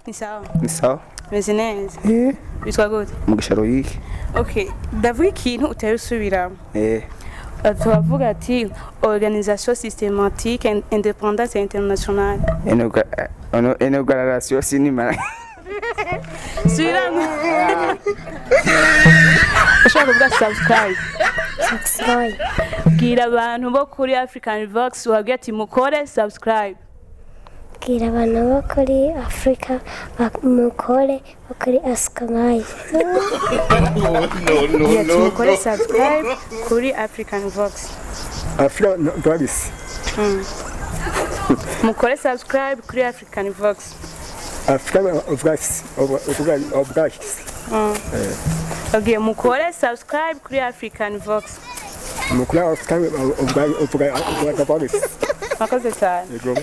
Ni sawa? Ni sawa. Meze neza. Eh. Witwa gute? Mugisha Loïc. Okay, ndavuga ikintu utari usubiramo. Eh. Turavuga ati organisation systématique indépendante et internationale. Inauguration cinéma. Subiramo. Ushobora kuvuga subscribe? Subscribe. Bwira abantu bo kuri African Vox, ubabwire ati mukore subscribe. Bwira abantu bo kuri Afurika mukore bakore asukamayi. Bwira ati mukore subscribe kuri African Vox. Africa Voice. Mukore subscribe kuri African Vox. Africa Voice. Voice. Babwiye mukore subscribe kuri African Vox. Mukura Africa Voice. Mwakoze cyane. Yego.